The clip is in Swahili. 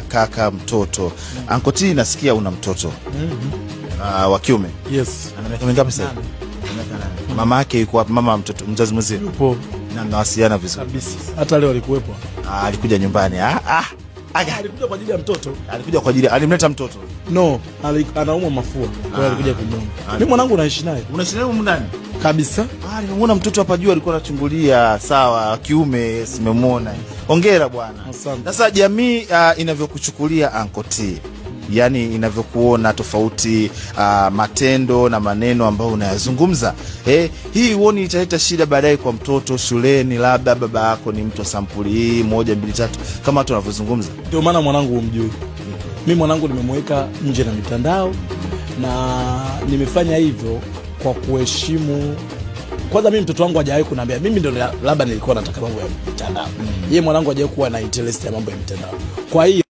Kaka mtoto. Anko T, nasikia una mtoto wa kiume. Yes. Ana miaka mingapi sasa? Mama yake yuko wapi? Mama mtoto, mzazi mzee. Yupo. Na mnawasiliana vizuri? Kabisa. Hata leo alikuwepo. Alikuja nyumbani. Aga. Alikuja kwa ajili ya mtoto. Alikuja kwa ajili, alimleta mtoto. No, anaumwa mafua. Kwa hiyo alikuja kumuona. Mimi mwanangu naishi naye. Unaishi naye humu ndani? Kabisa. Nimemuona mtoto hapa juu alikuwa anachungulia, sawa, kiume simemuona. Hongera bwana. Asante. Sasa jamii inavyokuchukulia Anko T, yani inavyokuona tofauti, matendo na maneno ambayo unayazungumza, hii huoni italeta shida baadaye kwa mtoto shuleni, labda baba yako ni mtu wa sampuli hii 1 2 3 kama watu wanavyozungumza? Ndio maana mwanangu humjui. Mimi mwanangu nimemweka nje na mitandao, na nimefanya hivyo kwa kuheshimu. Kwanza mimi mtoto wangu hajawahi kuniambia, mimi ndio labda nilikuwa nataka mambo ya mitandao. Yeye mwanangu hajawahi kuwa na interest ya mambo ya mitandao. Kwa hiyo